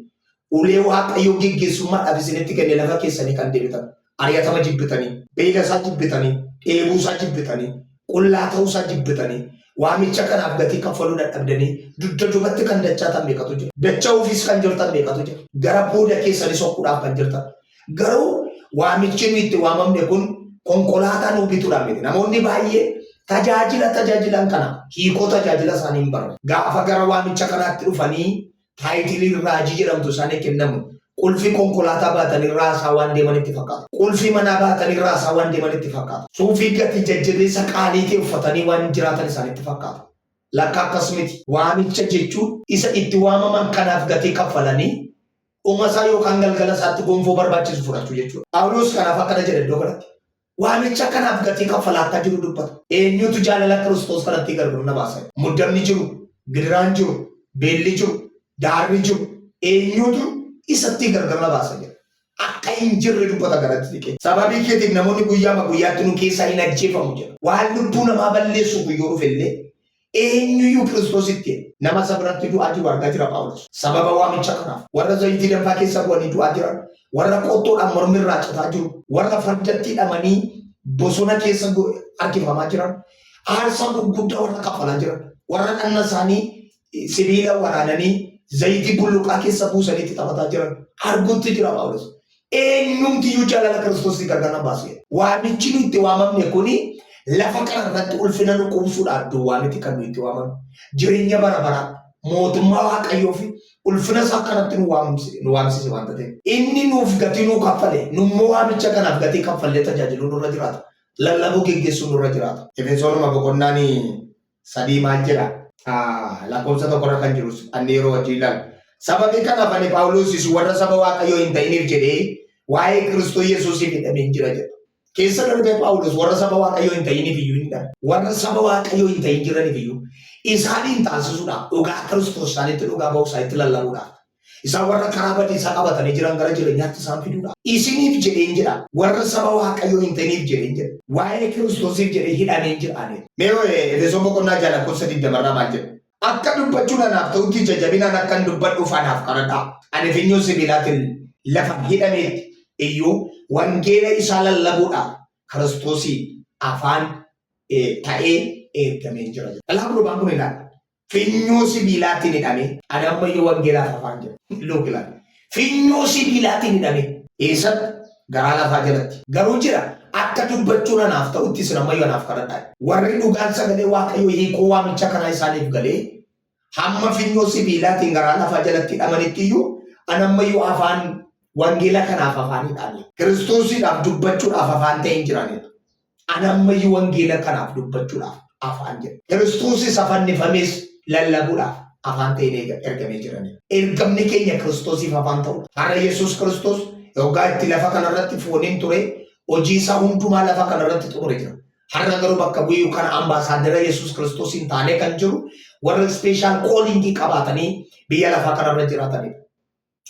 Speaker 2: ulee Waaqayyo geggeessummaadhaaf isinitti kenne lafa keessanii kan deebitan. Ari'atama jibbitanii, beela isaa jibbitanii, dheebuu isaa jibbitanii, qullaa ta'uu isaa jibbitanii, waamicha kanaaf gatii kaffaluu dadhabdanii dugda duubatti kan dachaatan meeqatu jira. Dacha'uufis kan jirtan meeqatu jira. Gara booda keessanii sokkuudhaaf kan jirtan. Garuu waamichi nuyi itti waamamne kun konkolaataa nuu bituudhaan miti. Namoonni baay'ee tajaajila tajaajilan kana hiikoo tajaajila isaanii hin barre. Gaafa gara waamicha kanaatti dhufanii taayitiliin raajii jedhamtu isaanii kennamu qulfii konkolaataa baatanii raasaa waan deeman itti fakkaata. Qulfii manaa baatanii raasaa waan deeman itti fakkaata. Suufii gatii jajjabeessa qaalii ta'e uffatanii waan jiraatan isaanitti fakkaata. Lakka akkas miti. Waamicha jechuun isa itti waamaman kanaaf gatii kaffalanii dhuma isaa yookaan galgala isaatti gonfoo barbaachisu fudhachuu jechuudha. Phaawulos kanaaf akkana jedha iddoo kanatti. Waamicha kanaaf gatii kaffalaa akka jiru dubbata. Eenyutu jaalala Kiristoos kanatti gargar na baasa? Muddamni jiru, gidiraan jiru, beelli jiru, daarri jiru, eenyutu isatti gargar na baasa jedha. Akka hin jirre dubbata garatti dhiqee. Sababii keetiif namoonni guyyaama guyyaatti nu keessaa hin ajjeefamu jedha. Waan lubbuu namaa balleessu guyyoo dhufe illee eenyuyyuu Kiristoositti nama isa biratti du'aa jiru argaa jira Phaawulos. Sababa waamicha kanaaf warra zayitii danfaa keessa bu'anii du'aa jiran, warra qottoodhaan mormi irraa citaa jiru, warra fardatti hidhamanii bosona keessa harkifamaa jiran, aarsaa gurguddaa warra kaffalaa jiran, warra dhagna isaanii sibiila waraananii zayitii bulluqaa keessa buusanii itti taphataa jiran arguutti jira Phaawulos. Eenyumtiyyuu jaalala Kiristoosii gargar na baasu jedhe. Waamichi nu itti waamamne kuni lafa kana irratti ulfina nu quubsuudhaaf duwwaa miti kan nu itti waamamne. Jireenya bara baraa mootummaa Waaqayyoo fi ulfina isaa kanatti nu waamsise waanta ta'eef. Inni nuuf gatii nuu kaffale, nummoo waamicha kanaaf gatii kaffallee tajaajiluu nurra jiraata. Lallabuu geggeessuu nurra jiraata. Efesoonuma boqonnaan 3 maal jedha? Lakkoofsa 1rra kan jirus anni yeroo wajjin ilaala. Sababii kanaaf ani Phaawulos isin warra saba Waaqayyoo hin ta'iniif jedhee waa'ee Kiristoos Yesuusiif hidhameen jira jedha. Keessa darbee Phaawulos warra saba Waaqayyoo hin ta'iniif iyyuu hin hidhame. Warra saba Waaqayyoo hin ta'in jiraniif iyyuu isaaniin taasisuudhaaf dhugaa Kiristoos isaanitti dhugaa ba'uu isaanitti lallabuudhaaf. Isaan warra karaa badiisaa qabatanii jiran gara jireenyaatti isaan fiduudha. Isiniif jedheen jedha. Warra saba Waaqayyoo hin ta'iniif jedheen jedha. Waa'ee Kiristoosiif jedhee hidhameen jira ani. Mee Efesoon boqonnaa 6 lakkoofsa 20 irraa maal jedha? Akka dubbachuun anaaf ta'utti ija jabinaan akkan dubbadhuuf anaaf kadhadhaa. Ani finyoo sibiilaatiin lafa hidhameetti iyyuu wangeela isaa lallabuudhaaf Kiristoosii afaan ta'ee ergameen jira. Alaa gurbaan kun ilaala. Finyoo sibiilaatiin hidhamee ani ammayyuu wangeelaaf afaan jira. Luuk ilaala. Finyoo sibiilaatiin hidhamee eessatti? Garaa lafaa jalatti. Garuu jira akka dubbachuun anaaf ta'utti isin ammayyuu anaaf kadhadhaa. Warri dhugaan sagalee Waaqayyoo hiikoo waamicha kanaa isaaniif galee hamma finyoo sibiilaatiin garaa lafaa jalatti hidhamanitti iyyuu ani ammayyuu afaan wangeela kanaaf afaan hidhaame. Kiristoosiidhaaf dubbachuudhaaf afaan ta'ee hin jiraanidha. Ani ammayyuu wangeela kanaaf dubbachuudhaaf afaan jedha. Kiristoos isa fannifames lallabuudhaaf afaan ta'ee ergamee jiranidha. Ergamni keenya Kiristoosiif afaan ta'udha. Har'a Yesuus Kiristoos yoggaa itti lafa kanarratti fooniin ture hojii isaa hundumaa lafa kanarratti xumure jira. Har'a garuu bakka bu'ee kan ambaasaaddara Yesuus Kiristoosiin taanee kan jiru warra ispeeshaal koolingii qabaatanii biyya lafaa kanarra jiraatanidha.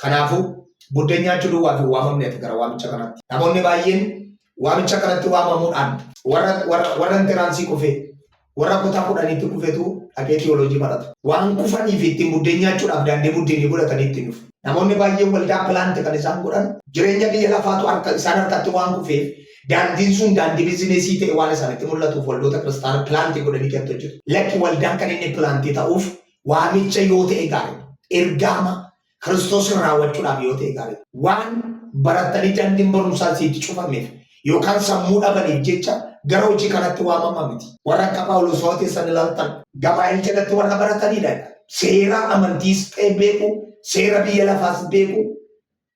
Speaker 2: Kanaafuu buddeen nyaachuu duwwaaf hin waamamne ati gara waamicha kanaatti. Namoonni baay'een waamicha kanatti waamamuudhaan warra warra warra intiraansii kufee warra kutaa kudhaniitti kufetu dhaqee tiyooloojii barata. Waan kufaniif ittiin buddeen nyaachuudhaaf daandii buddeenii godhatanii ittiin dhufu. Namoonni baay'een waldaa pilaanti kan isaan godhan jireenya biyya lafaatu harka isaan harkatti waan kufeef daandiin sun daandii bizineesii ta'e waan isaanitti mul'atuuf waldoota kiristaana pilaantii godhanii kan hojjetu. Lakki waldaan kan inni pilaantii ta'uuf waamicha yoo ta'e gaariidha. Ergaama Kiristoosin raawwachuudhaaf yoo ta'e gaariidha. Waan barattanii daandiin barumsaa isiitti cufameef yookaan sammuu dhabaniif jecha gara hojii kanatti waamama miti. Warra akka Phaawulos yoo teessan ilaaltan Gamaa'el jalatti warra baratanidha. Seera amantiis ta'e beeku, seera biyya lafaas beeku,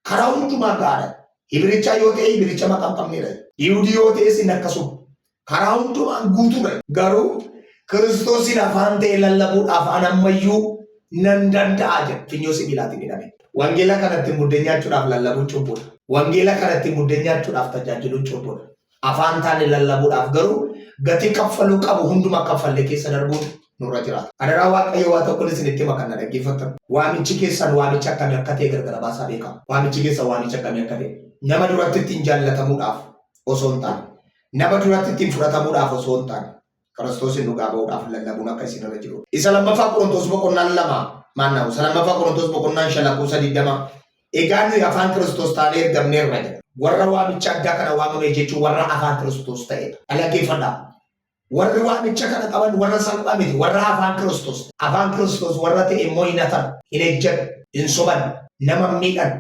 Speaker 2: karaa hundumaa gaadha. Hibirichaa yoo ta'e hibiricha maqaa hin qabnedha. Yihudii yoo ta'es inni akkasuma. Karaa hundumaan guutuudha. Garuu Kiristoosiin afaan ta'e lallabuudhaaf an ammayyuu nan danda'a jedha. Finyoo sibiilaatiin hidhame. Wangeela kanatti buddeen nyaachuudhaaf lallabuun cubbuudha. Wangeela kanatti buddeen nyaachuudhaaf tajaajiluun cubbuudha. Afaan taane lallabuudhaaf garuu gatii kaffaluu qabu hundumaa kaffallee keessa darbuun nurra jiraata. Adaraa Waaqayyo waa tokkon isinitti hima kan na dhaggeeffattan. Waamichi keessan waamicha akkamii akka ta'e gargara baasaa beekaa. Waamichi keessan waamicha akkamii akka ta'e. Nama duratti ittiin jaallatamuudhaaf osoo hin taane. Nama duratti ittiin fudhatamuudhaaf osoo hin taane. Kiristoosin dhugaa ba'uudhaaf lallabuun akka isin irra jiru. Isa lammaffaa Qorontos boqonnaan 2 maanna'u. Isa lammaffaa Qorontos boqonnaan 5 lakkoofsa 20. Egaa nuyi afaan Kiristoos taanee ergamneerra jedha. Warra waamicha addaa kana waamame jechuun warra afaan Kiristoos ta'edha. Dhaggeeffadhaa. Warri waamicha kana qaban warra salphaa miti, warra afaan Kiristoos. Afaan Kiristoos warra ta'e immoo hin hatan, hin ejjan, hin soban, nama hin miidhan.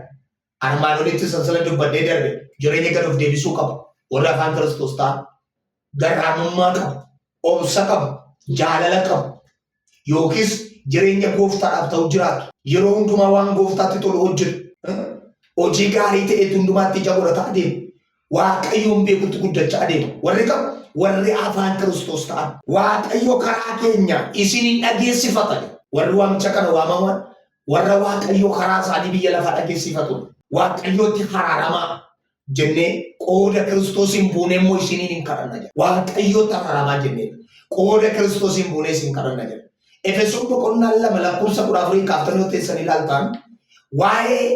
Speaker 2: Armaan olitti sansala dubbadhee darbe jireenya gad of deebisuu qabu. Warri afaan Kiristoos ta'an garraamummaa qabu, obsa qabu, jaalala qabu, yookiis jireenya gooftaadhaaf ta'u jiraatu. Yeroo hundumaa waan gooftaatti tolu hojjetu. Hojii gaarii ta'etu hundumaatti ija godhataa adeemu. Waaqayyoon beekutti guddachaa adeemu. Warri kam? Warri afaan Kiristoos ta'an. Waaqayyo karaa keenya isin hin dhageessifata. Warri waamicha kana waamaman warra Waaqayyo karaa isaanii biyya lafaa dhageessifatu. Waaqayyootti haraaramaa jennee qooda Kiristoosiin buunee immoo isiniin hin kadhanna jedha. Waaqayyootti araaramaa jennee qooda Kiristoosiin buunee isin kadhanna jedha. Efesoon boqonnaan 2 lakkoofsa 14 kaaftanii yoo teessan ilaaltan waa'ee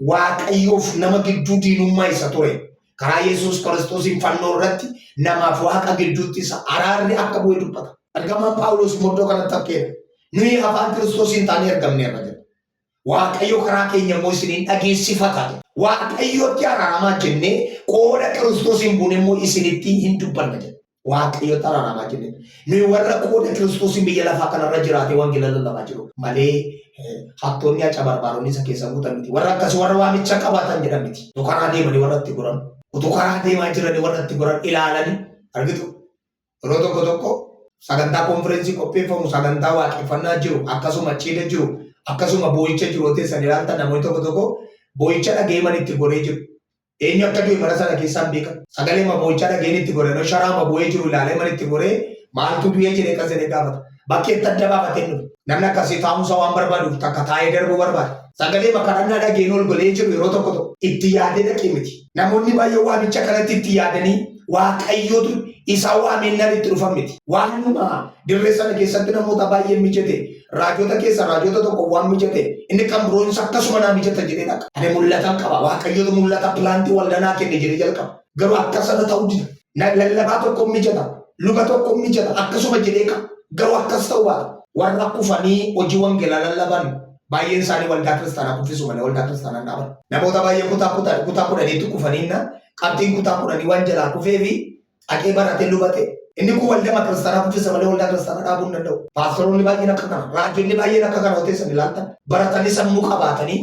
Speaker 2: Waaqayyoof nama gidduu diinummaa isa ture karaa Yesuus Kiristoosiin fannoo irratti namaaf Waaqa gidduutti isa araarri akka bu'e dubbata. Ergamaan Phaawulos immoo iddoo kanatti akkeera. Nuyi afaan Kiristoosiin taanee ergamneerra jedha. Waaqayyo karaa keenya immoo isiniin dhageessifata jedha. Waaqayyotti araaramaa jennee qooda Kiristoosiin buune immoo isinitti hin dubbanna jedha. Waaqayyotti araaramaa jennee. Nuyi warra qooda Kiristoosiin biyya lafaa kanarra jiraatee wangeela lallabaa jiru malee hattoonni aca barbaadonni isa keessa guutan miti. Warra akkasii warra waamicha qabaatan jedhan miti. Utuu karaa deemanii warra itti goran, utuu karaa deemaa jiranii warra itti goran ilaalanii argitu. Yeroo tokko tokko sagantaa konfireensii qopheeffamu, sagantaa waaqeffannaa jiru, akkasuma cidha jiru, akkasuma boo'icha jiru yoo teessan ilaaltan namoonni tokko tokko boo'icha dhaga'ee mana itti goree jiru. Eenyu akka du'e mana sana keessaa hin beekan. Sagalee ma boo'ichaa dhaga'een itti gore, no sharaa ma boo'ee jiru ilaalee mana itti goree maaltu du'ee jedhee akkas jedhee gaafata. Bakkeetti adda baafatee hin dhufu. Namni akkasii taa'umsa waan barbaaduuf takka taa'ee darbuu barbaada. Sagalee ma kadhannaa dhaga'een ol golee jiru yeroo tokko tokko itti yaadee dhaqee miti. Namoonni baay'een waamicha kanatti itti yaadanii Waaqayyotu Isaa waamennaan itti dhufan miti. Waanuma dirree sana keessatti namoota baay'ee mijate, raajota keessa raajota tokko waan mijate, inni kan biroon akkasuma naa mijata jedhee dhaqa. Ani mul'atan qaba. Waaqayyotu mul'ata pilaantii waldaa naa kenne jedhee jalqaba. Garuu akka sana ta'uu dida. Lallabaa tokko mijata, luba tokko mijata, akkasuma jedhee qaba. Garuu akkas ta'uu baata. Warra kufanii hojii wangeelaa lallaban baay'een isaanii waldaa kiristaanaa kuffisu malee waldaa kiristaanaa hin dhaaban. Namoota baay'ee kutaa kutaa kutaa kudhaniitti kufaniinna qabxiin kutaa kudhanii waan jalaa kufee fi dhaqee baratee lubate. Inni kun waldaa kiristaanaa kuffisa malee waldaa kiristaanaa dhaabuu hin danda'u. Paastoroonni baay'een akka kana, raajonni baay'een akka kana oteessan ilaaltan baratanii sammuu qabaatanii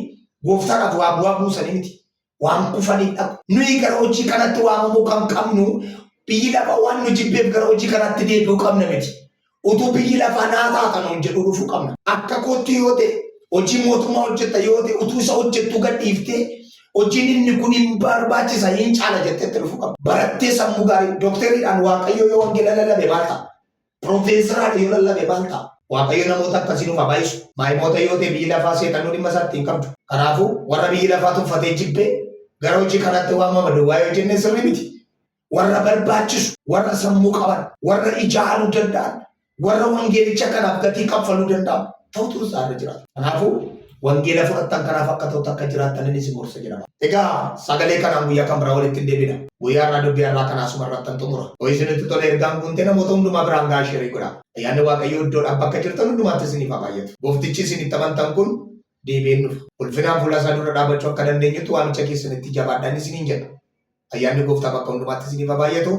Speaker 2: gooftaadhaaf waa bu'aa buusanii miti. Waan kufaniif dhaqu. Nuyi gara hojii kanatti waamamuu kan qabnu biyyi lafaa waan nu jibbeef gara hojii kanatti deebi'uu qabna miti. Utuu biyyi lafaa naa taata nuun jedhuu dhufuu qabna. Akka kootti yoo ta'e hojii mootummaa hojjetta yoo ta'e utuu isa hojjettuu gad dhiiftee hojiin inni kun hin barbaachisa hin caala jettee itti dhufuu qabna. Barattee sammuu gaarii dookteriidhaan Waaqayyo yoo wangeela lallabe maal ta'a? Piroofeesaraan yoo lallabe maal ta'a? Waaqayyo namoota akkasii nuuf haa baay'isu. Maayimoota yoo ta'e biyyi lafaa seexanuu dhimma isaatti hin qabdu. Kanaafuu warra biyyi lafaa tuffatee jibbee gara hojii kanatti waamama duwwaa yoo jenne sirrii miti. Warra barbaachisu, warra sammuu qaban, warra ijaaruu danda'an, warra wangeelicha kanaaf gatii kaffaluu danda'an ta'utu isaarra jiraata. Kanaafuu wangeela fudhattan kanaaf akka ta'utti akka jiraattan inni isin gorsa jedhama. Egaa sagalee kanaan guyyaa kan biraa walitti hin deebina. Guyyaa irraa dubbii har'aa kanaa asuma irrattan xumura. Yoo isinitti tole ergaan kun ta'e namoota hundumaa biraan gahaa sheerii godhaa. Ayyaanni Waaqayyoo iddoodhaaf bakka jirtan hundumaatti isiniif haa baay'atu. Gooftichi isin itti amantan kun deebi'een dhufa. Ulfinaan fuula isaa dura dhaabachuu akka dandeenyutti waamicha keessanitti jabaadhaan isiniin jedha. Ayyaanni gooftaa bakka hundumaatti isiniif haa baay'atu.